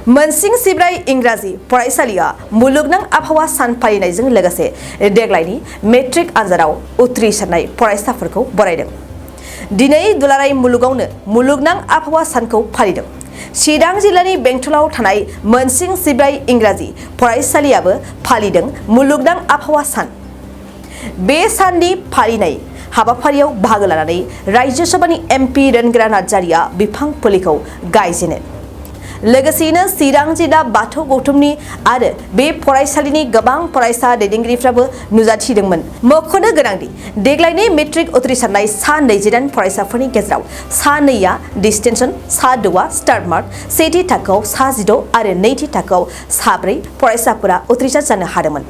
मोनसिं सिब्राय इंराजि फरायसालिया मुलुगनां आबहावा सान फालिनायजों लोगोसे देग्लायनि मेट्रिक आनजादाव उथ्रिसारनाय फरायसाफोरखौ बरायदों। दिनै दुलाराय मुलुगावनो मुलुगनां आबहावा सानखौ फालिदों। चिरां जिल्लानि बेंटलाव थानाय मोनसिं सिब्राय इंराजि फरायसालियाबो फालिदों मुलुगनां आबहावा सान। बे साननि फालिनाय हाबाफारियाव बाहागो लानानै राज्य सभानि एमपि रोनग्रा नार्जारिया बिफां फुलिखौ गायजेनो। लोगोसेयैनो चिरां जिल्ला बाथौ गौथुमनि आरो बे फरायसालिनि गोबां फरायसा दैदेनगिरिफ्राबो नुजाथिदोंमोन। मख'नो गोनांदि देग्लायनि मेट्रिक उथ्रिसारनाय सा 29 फरायसाफोरनि गेजेराव सा 2आ डिस्टिंक्शन, सा 6आ स्टार मार्क, सेथि थाखोआव सा 16 आरो नैथि थाखोआव सा 4 फरायसाफोरा उथ्रिसार जानो हादोंमोन।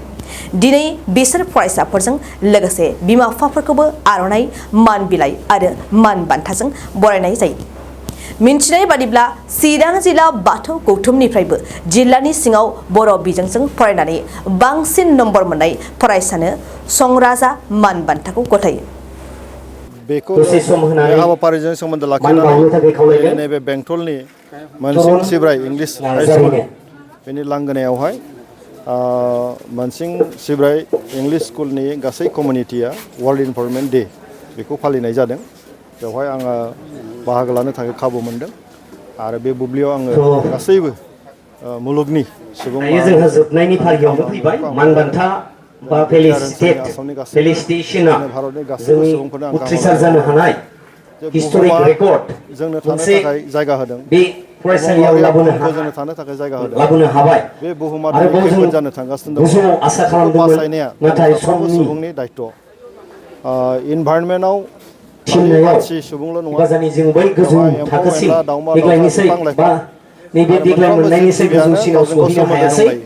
दिनै बिसोर फरायसाफोरजों लोगोसे बिमा बिफाफोरखौबो आर'नाइ, मान बिलाइ आरो मान बान्थाजों बरायनाय जायो। मिन्थिनाय बादिब्ला चिरां जिल्ला बाथौ गौथुमनिफ्रायबो जिल्लानि सिङाव बर' बिजोंजों फरायनानै बांसिन नम्बर मोननाय फरायसानो संराजा मान बान्थाखौ गथायो। बेखौ हाबाफारिजों सोमोन्दो लाखिनानै नैबे बेंटलनि मोनसिं सिब्राय इंलिश हाइ स्कुल बेनि लांगोनायावहाय मोनसिं सिब्राय इंलिश स्कुलनि गासै कमिउनिटिया वर्ल्ड इनभाइरनमेन्ट डे बेखौ फालिनाय जादों। बेवहाय आङो बाहागो लानो थाखाय खाबु मोनदों आरो बे बुब्लियाव आङो गासैबो मुलुगनि सुबुं जोबनायनि फारियावनो फैबाय मानबान्था बा फेलिसिटेशनआ भारतनि गासैबो जोंनि सुबुंफोरनो आं उथ्रिसार जानो हानाय हिस्टरिक रेकर्ड जोंनो थानो थाखाय जायगा होदों। बे फरायसालियाव जोंनो थानो थाखाय जायगा होदों। लाबोनो हाबाय। बे बुहुमा दिनै खैफोद जानो थांगासिनो दङ। गोजौआव आसा खालामदोंमोन बासायनाया नाथाय साफ्रोमबो समनि सुबुंनि दायित्व'। इनभाइरनमेन्टआव थिननायाव मानसि सुबुंल' नङा, बाजानि जों बै गोजौ एम्फौ थाखोसिम एनला, दाउमा दाउसा, देग्लायनिसै बिफां बा लाइफां नैबे आरो देग्लाय मोनफ्रोमबो जिब मोननायनिसै जिबियानो गोजौसिनाव गावजों गाव सहैनो सोमोन्दो हायासै। दंलायो। जों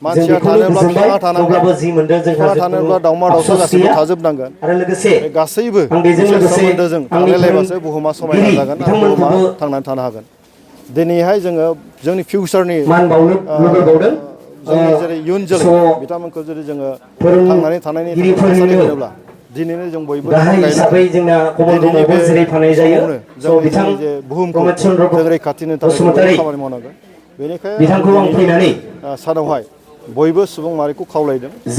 मानसिया बेखौनो थानोब्ला गोजोनबाय। बिफाङा थानांगोन, थेवब्लाबो जि मोनदों जोंहा बिफाङा थानोब्ला दाउमा दाउसा आफस'स गासैबो गैया। थाजोबनांगोन। आरो लोगोसे बे गासैबो आं बेजों मोनसे लोगोसे सोमोन्दोजों आंनि थालायलायबासो बुहुमा समायना फोरोंगिरि जागोन आरो बुहुमा बिथांमोनखौबो थांनानै थानो हागोन। दिनैहाय जोङो जोंनि फिउचारनि मान बावनो लुबैबावदों। जोंनि जेरै इयुन जोलै स' बिथांमोनखौ जुदि जोङो थांनानै थानायनि थाखाय थासारि फोरोंगिरिफोरनिनो होनोब्ला दिनैनो जों बयबो बिफां गाहाय गायनांगोन। हिसाबै जोंना दिनैनि कमलरुमावबो बे जिरायफानाय जायो। समावनो स' जोंनि बिथां जोंनि जे बुहुमखौ प्रमद चन्द्र जों रैखाथि होनो थाखाय जों बयबो बसुमतारी खामानि मावनांगोन। बेनिखायनो आं बिथांखौ दिनैनि फैनानै सानावहाय बयबो सुबुं माहारिखौ खावलायदों जे जाय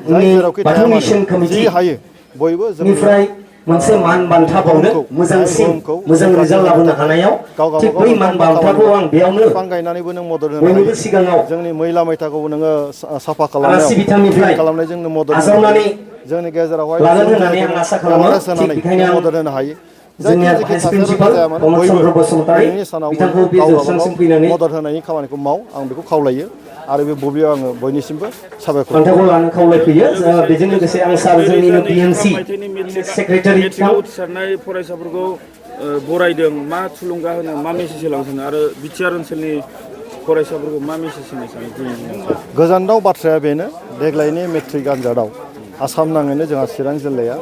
जोंनि जेरावखि बाथौ थाया मानो मिसन जि हायो बयबो जोंनि कमिटिनिफ्राय मोनसे मान बान्था बावनो मोजांसिन मोजां रैखाथि रिजाल्ट होनो लाबोनो थाखाय हानायाव गाव थिग गावबागाव बै मोनफा मान मोनफा खामानि बान्थाखौ माव। आं बेयावनो बिफां गायनानैबो नों मदद होनो हायो। बयनिबो सिगाङाव जोंनि मैला मैथाखौबो नोङो साफा खालामनायाव आलासि क्लिन बिथांनिफ्राय खालामनायजों नों मदद होनो हायो। आजावनानै जोंनि गेजेरावहाय लागोन इयुन होननानै जोलैखौ आं नों आसा खालामो। एवारनेस थिग होनानै बेखायनो नों आं मदद होनो हायो। जोंनिया जेखि भाइस थासारियावनो प्रिन्सिपाल जाया मानो प्रमद बयबो चन्द्र बसुमतारी दिनैनि सानाव बयबो बिथांखौ बे गाव जौस्रांसिम गावबागाव फैनानै मदद होनायनि खामानिखौ माव। आं बेखौ खावलायो आरो बे बुब्लियाव आङो बयनिसिमबो साबायखर होयो। बान्थाखौ लानो खावलायफैयो। बेजों लोगोसे आं उथ्रिसारनाय सार जोंनिनो 2023 बिएमसि मायथाइनि सेक्रेटारि बिथां मेट्रिकआव उथ्रिसारनाय फरायसाफोरखौ बरायदों। मा थुलुंगा होनो, मा मेसेज होलांनो सानो आरो बिटिआर ओनसोलनि फरायसाफोरखौ मा मेसेज होनो सानो दिनैनि दिनाव? गोजानदाव बाथ्राया बेनो देग्लायनि मेट्रिक आनजादाव आसाम नाङैनो जोंहा चिरां जिल्लाया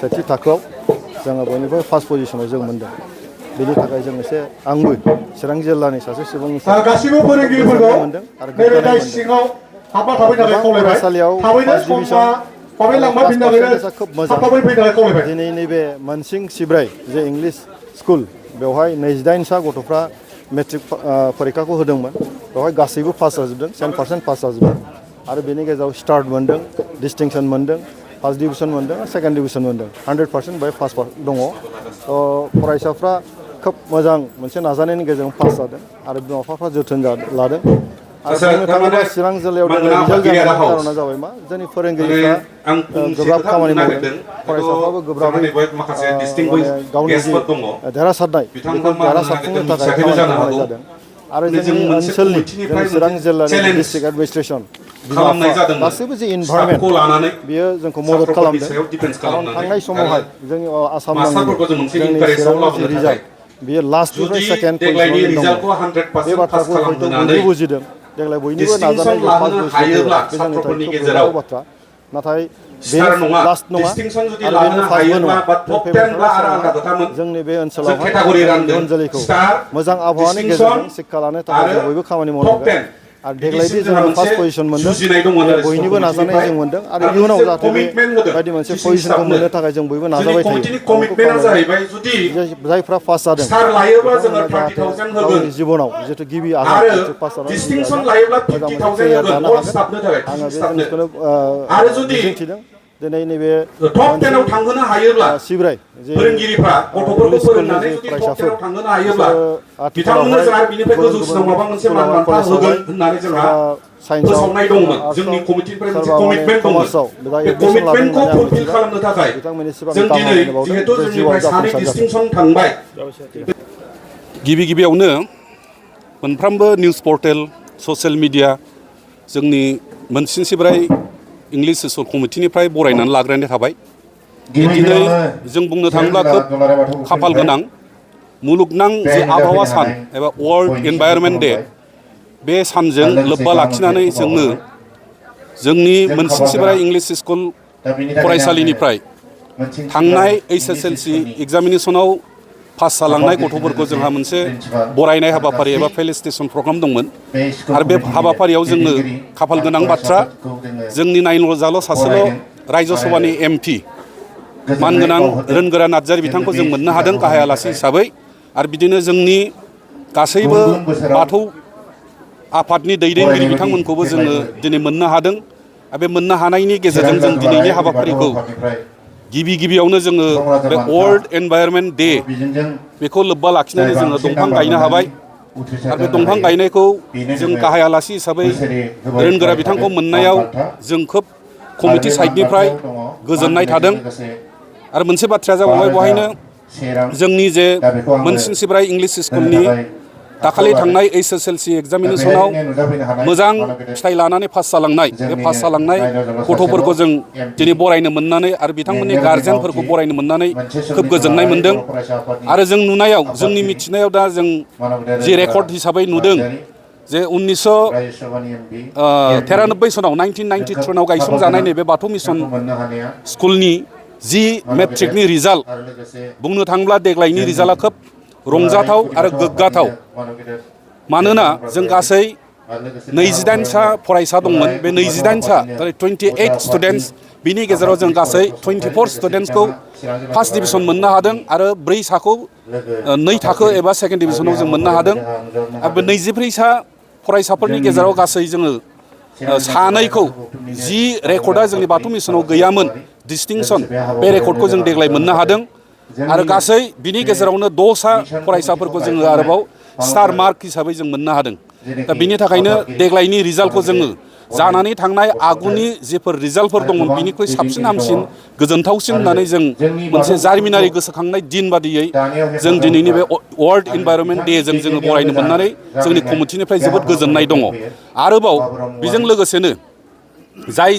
सेथि थाखोआव जोङो बयनिफ्राय फार्स्ट पजिसनाव जों मोनदों। बेनि थाखाय जों एसे आंबो चिरां जिल्लानि सासे सुबुं हिसाबै गासिबो खोब फोरोंगिरिफोरखौ गोजोननाय मोनदों आरो नैबे गोग्गानाय दाय मोनदों। सिङाव हाबना थाबाय थाखाय गोबां खावलायबाय। फरायसालियाव थाबैनो फार्स्ट समा डिभिजन आरो बाबेनलांबाय क्लास बिनि थाखायनो पार्सेन्टेजआ खोब थाब मोजां। थाबै फैनो थाखाय खावलायबाय। दिनै नैबे मोनसिं सिब्राय जे इंलिश स्कुल बेवहाय 29सा गथ'फ्रा मेट्रिक परिखाखौ होदोंमोन। बेवहाय गासैबो पास जाजोबदों, 100% पास जाजोबदों आरो बेनि गेजेराव स्टार्ट मोनदों, डिस्टिंक्सन मोनदों, फार्स्ट डिभिजन मोनदों, सेकेन्ड डिभिजन मोनदों। 100% बेवहाय पास दङ। फरायसाफ्रा खोब मोजां मोनसे नाजानायनि गेजेरजों पास जादों आरो बिमा बिफाफ्रा जोथोन लादों। आरो बुंनो थाङोब्ला चिरां जिल्लायाव देग्लाय रिजाल्ट जानायनि कारना जाबाय मा जोंनि फोरोंगिरिफ्रा गोब्राब खामानि मावदों। फरायसाफ्राबो गोब्राबै माने गावनि जि देरहासारनाय बेखौ देरहासारफुंनो थाखाय खामानिखौ मावनाय जादों। आरो जोंनि ओनसोलनि जोंनि चिरां जिल्लानि डिस्ट्रिक्ट एडमिनिस्ट्रेसन बिमा बिफा गासैबो जि इनभाइरनमेन्ट बियो जोंखौ मदद खालामदों। खारन थांनाय समावहाय जोंनि आसाम नाङैनो जोंनि चिरांनि जि रिजाल्ट बियो लास्टनिफ्राय सेकेन्ड पजिसनाव जों दङ। बे बाथ्राखौ हयथ' बयबो बुजिदों। देग्लाय बयनिबो नाजानायजों फार्स्ट पजिसनाव फैबाय बे जोंनि थाखाय खोब गोग्गाथाव बाथ्रा। नाथाय बेनो लास्ट नङा आरो बेनो फार्स्टबो नङा। जों फैबाय थानाय समावहाय जोंनि बे ओनसोलावहाय जोंनि इयुन जोलैखौ मोजां आबहावानि गेजेरजों शिक्षा लानो थाखाय जों बयबो खामानि मावनांगोन। आरो देग्लायदि जोङो फार्स्ट पजिशन मोनदों बयनिबो नाजानाय जों मोनदों आरो इयुनाव जाहाथे बेबायदि मोनसे पजिशनखौ मोननो थाखाय जों बयबो नाजाबाय थायो जायफ्रा पास जादों जाहाथे गावनि जिबनाव जिहेतु गिबि आगान पास जानानै मोजां मोनसे केरियार दानो हागोन आङो बे जिनिसखौनो मिजिंथिदों दिनै नैबे सिब्राय जे इंलिस स्कुलनि जे फरायसाफोर बिथांमोननो जोंहा बिनिफ्राय गोजौसिनाव माबा मोनसे मान बान्था होगोन होननानै जोंहा फोसावनाय दंमोन जोंनि कमिटिनिफ्राय मोनसे कमिटमेन्ट दंमोन बे कमिटमेन्टखौ फुलफिल खालामनो थाखाय जों दिनै जिहेतु जोंनिफ्राय सानै डिस्टिंसन थांबाय गिबियावनो मोनफ्रोमबो निउस पर्टेल ससियेल मिडिया जोंनि मोनसिनसिब्राय इंलिश स्कुल कमिटिनिफ्राय बरायनानै लाग्रोनाय थाबाय दिनै जों बुंनो थाङोब्ला खोब खाफाल गोनां मुलुगनां जे आबहावा सान एबा वर्ल्ड एनवायरनमेन्ट डे बे सानजों लोब्बा लाखिनानै जोङो जोंनि मोनसिनसिब्राय इंलिश स्कुल फरायसालिनिफ्राय थांनाय HSLC एग्जामिनेसनाव पास जालांनाय गथ'फोरखौ जोंहा मोनसे बरायनाय हाबाफारि एबा फेलिसिटेसन प्रग्राम दंमोन आरो बे हाबाफारियाव जोङो खाफाल गोनां बाथ्रा जोंनि नायल' सासेल' रायजो सभानि MP मानगोनां रोनगोरा नार्जारी बिथांखौ जों मोननो हादों गाहाय आलासि हिसाबै आरो बिदिनो जोंनि गासैबो बाथौ आफादनि दैदेनगिरि बिथांमोनखौबो जोङो दिनै मोननो हादों आरो बे मोननो हानायनि गेजेरजों जों दिनैनि हाबाफारिखौ गिबियावनो जोङो बे वर्ल्ड एनवायरनमेन्ट डे बेखौ लोब्बा लाखिनानै जोङो दंफां गायनो हाबाय आरो बे दंफां गायनायखौ जों गाहाय आलासि हिसाबै रोनगोरा बिथांखौ मोननायाव जों खोब कमिटि साइडनिफ्राय गोजोननाय थादों आरो मोनसे बाथ्राया जाबाय बेवहायनो जोंनि जे मोनसिनसिब्राय इंलिश स्कुलनि दाखालि थांनाय HSLC एग्जामिनेसनाव मोजां फिथाइ लानानै पास जालांनाय बे पास जालांनाय गथ'फोरखौ जों दिनै बरायनो मोननानै आरो बिथांमोननि गार्जेनफोरखौ बरायनो मोननानै खोब गोजोननाय मोनदों आरो जों नुनायाव जोंनि मिथिनायाव दा जों जि रेकर्ड हिसाबै नुदों जे 1993 सनाव 1993 आव गायसंजानाय नैबे बाथौ मिसन स्कुलनि जि मेट्रिकनि रिजाल्ट बुंनो थाङोब्ला देग्लायनि रिजाल्टआ खोब रंजाथाव आरो गोग्गाथाव मानोना जों गासै 28सा फरायसा दंमोन बे 28सा 28 स्टुडेन्टस बिनि गेजेराव जों गासै 24 स्टुडेन्टसखौ फार्स्ट डिभिजन मोननो हादों आरो 4 साखौ 2 थाखो एबा सेकेन्ड डिभिजनाव जों मोननो हादों आरो बे 24सा फरायसाफोरनि गेजेराव गासै जोङो सानैखौ जि रेकर्डआ जोंनि बाथौ मिसनाव गैयामोन डिस्टिंसन बे रेकर्डखौ जों देग्लाय मोननो हादों आरो गासै बिनि गेजेरावनो 6सा फरायसाफोरखौ जोङो आरोबाव स्टार मार्क हिसाबै जों मोननो हादों दा बिनि थाखायनो देग्लायनि रिजाल्टखौ जोङो जानानै थांनाय आगुनि जेफोर रिजाल्टफोर दंमोन बिनिख्रुइ साबसिन हामसिन गोजोनथावसिन होननानै जों मोनसे जारिमिनारि गोसोखांनाय दिन बादियै जों दिनैनि बे वर्ल्ड इनभाइरनमेन्ट डे जोङो बरायनो मोननानै जोंनि कमिटिनिफ्राय जोबोद गोजोननाय दङ आरोबाव बेजों लोगोसेनो जाय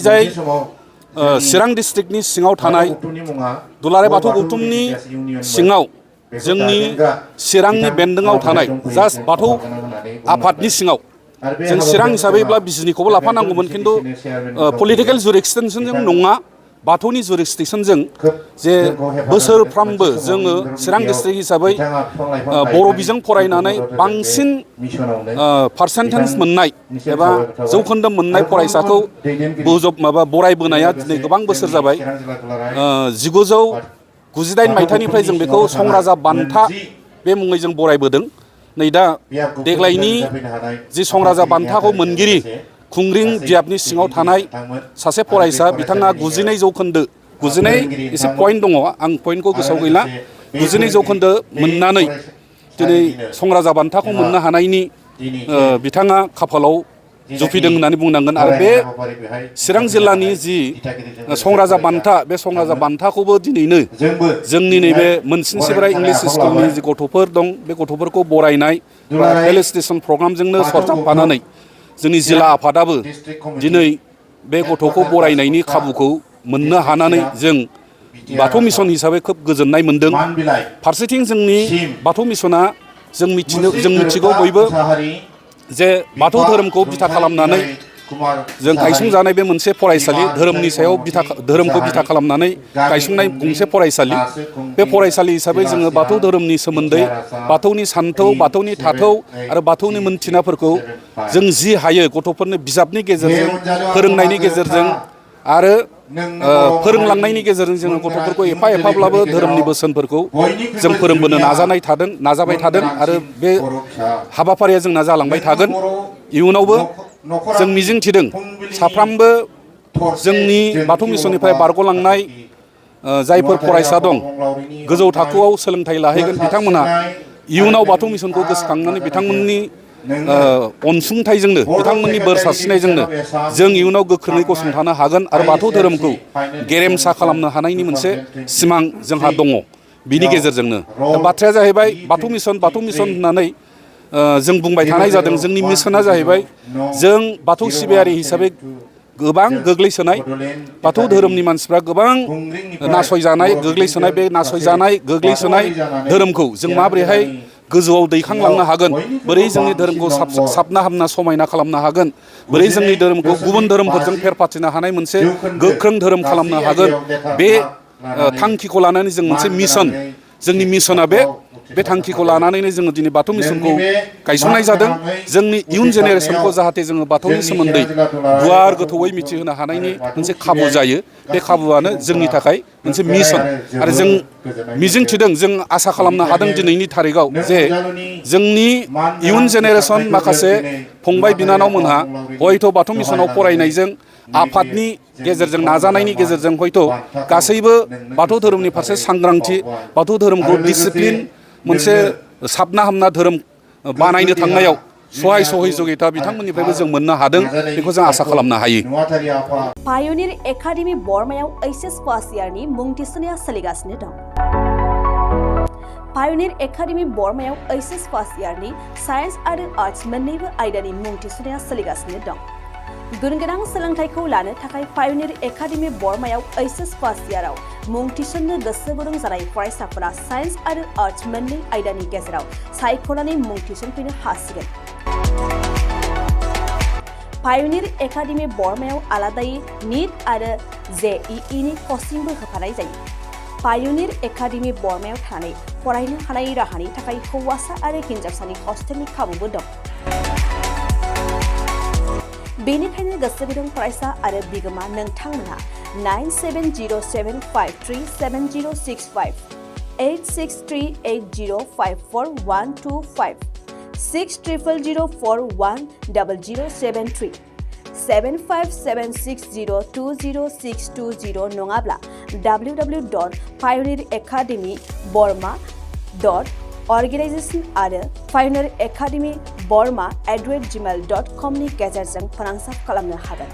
चिरां डिस्ट्रिक्टनि सिङाव थानाय दुलाराय बाथौ गौथुमनि सिङाव जोंनि चिरांनि बेन्दोङाव थानाय जास्ट बाथौ आफादनि सिङाव जों चिरां हिसाबैब्ला बिजिनिखौबो लाफानांगौमोन खिन्थु पलिटिकेल जुरिसडिक्सनजों नङा बाथौनि जुरिसडिक्सनजों जे बोसोरफ्रामबो जोङो चिरां डिस्ट्रिक्ट हिसाबै बर' बिजों फरायनानै बांसिन पार्सेन्टेज मोननाय एबा जौखोन्दो मोननाय फरायसाखौ बरायबोनाया दिनै गोबां बोसोर जाबाय 1998 मायथाइनिफ्राय जों बेखौ संराजा बान्था बे मुङै जों बरायबोदों नै दा देग्लायनि जि संराजा बान्थाखौ मोनगिरि खुंग्रिं बियाबनि सिङाव थानाय सासे फरायसा बिथाङा 99 जौखोन्दो 99 एसे पइन्ट दङ आं पइन्टखौ गोसोआव गैला 99 जौखोन्दो मोननानै दिनै संराजा बान्थाखौ मोननो हानायनि बिथाङा खाफालाव जुफिदों होननानै बुंनांगोन आरो बे चिरां जिल्लानि जि संराजा बान्था बे संराजा बान्थाखौबो दिनैनो जोंनि नैबे मोनसिनसिब्राय इंलिश स्कुलनि जि गथ'फोर दं बे गथ'फोरखौ बरायनाय बा फेलिसिटेसन प्रग्रामजोंनो सरजाबफानानै जोंनि जिल्ला आफादाबो दिनै बे गथ'खौ बरायनायनि खाबुखौ मोननो हानानै जों बाथौ मिसन हिसाबै खोब गोजोननाय मोनदों फारसेथिं जोंनि बाथौ मिसना जों मिथिगौ बयबो जे बाथौ धोरोमखौ बिथा खालामनानै जों गायसंजानाय बे मोनसे फरायसालि धोरोमनि सायाव धोरोमखौ बिथा खालामनानै गायसंनाय गंसे फरायसालि बे फरायसालि हिसाबै जोङो बाथौ धोरोमनि सोमोन्दै बाथौनि सानथौ बाथौनि थाथौ आरो बाथौनि मोनथिनाफोरखौ जों जि हायो गथ'फोरनो बिजाबनि गेजेरजों फोरोंनायनि गेजेरजों आरो फोरोंलांनायनि गेजेरजों जोङो गथ'फोरखौ एफा एफाब्लाबो धोरोमनि बोसोनफोरखौ जों फोरोंबोनो नाजाबाय थादों आरो बे हाबाफारिया जोंना जालांबाय थागोन इयुनावबो जों मिजिंथिदों साफ्रोमबो जोंनि बाथौ मिसननिफ्राय बारग'लांनाय जायफोर फरायसा दं गोजौ थाखोआव सोलोंथाइ लाहैगोन बिथांमोना इयुनाव बाथौ मिसनखौ गोसोखांनानै बिथांमोननि अनसुंथाइजोंनो बिथांमोननि बोर सारस्रिनायजोंनो जों इयुनाव गोख्रोङै गसंथानो हागोन आरो बाथौ धोरोमखौ गेरेमसा खालामनो हानायनि मोनसे सिमां जोंहा दङ बिनि गेजेरजोंनो बाथ्राया जाहैबाय बाथौ मिसन होननानै जों बुंबाय थानाय जादों जोंनि मिसना जाहैबाय जों बाथौ सिबियारि हिसाबै गोबां गोग्लैसोनाय बाथौ धोरोमनि मानसिफ्रा गोबां नासयजानाय गोग्लैसोनाय धोरोमखौ जों माबोरैहाय गोजौआव दैखांलांनो हागोन बोरै जोंनि धोरोमखौ साबना हामना समायना खालामनो हागोन बोरै जोंनि धोरोमखौ गुबुन धोरोमफोरजों फेर फाथिनो हानाय मोनसे गोख्रों धोरोम खालामनो हागोन बे थांखिखौ लानानै जों मोनसे मिसन जोंनि मिसना बे थांखिखौ लानानैनो जोङो दिनै बाथौ मिसनखौ गायसंनाय जादों जोंनि इयुन जेनेरेसनखौ जाहाथे जोङो बाथौनि सोमोन्दै गुवार गोथौयै मिथिहोनो हानायनि मोनसे खाबु जायो बे खाबुआनो जोंनि थाखाय मोनसे मिसन आरो जों मिजिंथिदों जों आसा खालामनो हादों दिनैनि थारिखआव जे जोंनि इयुन जेनेरेसन माखासे फंबाय बिनानावमोनहा हयथ' बाथौ मिसनाव फरायनायजों आफादनि गेजेरजों नाजानायनि गेजेरजों हयथ' गासैबो बाथौ धोरोमनि फारसे सांग्रांथि बाथौ धोरोमखौ डिसिप्लिन मोनसे साबना हामना धोरोम बानायनो थांनायाव सहाय सहयजगिता बिथांमोननिफ्रायबो जों मोननो हादों बेखौ जों आसा खालामनो हायो पायनिर एकाडेमि बरमायाव एचएस फार्स्ट इयारनि मुं थिसननाया सोलिगासिनो दं पायनिर एकाडेमि बरमायाव एचएस फार्स्ट इयारनि साइन्स आरो आर्ट्स मोन्नैबो आयदानि मुं थिसननाया सोलिगासिनो दं गुनगोनां सोलोंथाइखौ लानो थाखाय पायनिर एकाडेमि बरमायाव एचएस फार्स्ट इयाराव मुं थिसननो गोसो गुदुं जानाय फरायसाफोरा साइन्स आरो आर्ट्स मोन्नै आयदानि गेजेराव सायख'नानै मुं थिसनफैनो हासिगोन पायनिर एकाडेमि बरमायाव आलादायै नीट आरो JEE नि कचिंबो होफानाय जायो पायनिर एकाडेमि बरमायाव थानानै फरायनो हानाय राहानि थाखाय हौवासा आरो हिन्जावसानि हस्टेलनि खाबुबो दं बेनिखायनो गोसो गुदुं फरायसा आरो बिगोमा नोंथांमोनहा 9707537065 8638054125 6000410073 7576020620 नङाब्ला www.pioneeracademyborma.organization आरो pioneeracademyborma@gmail.com नि गेजेरजों फोनांजाब खालामनो हागोन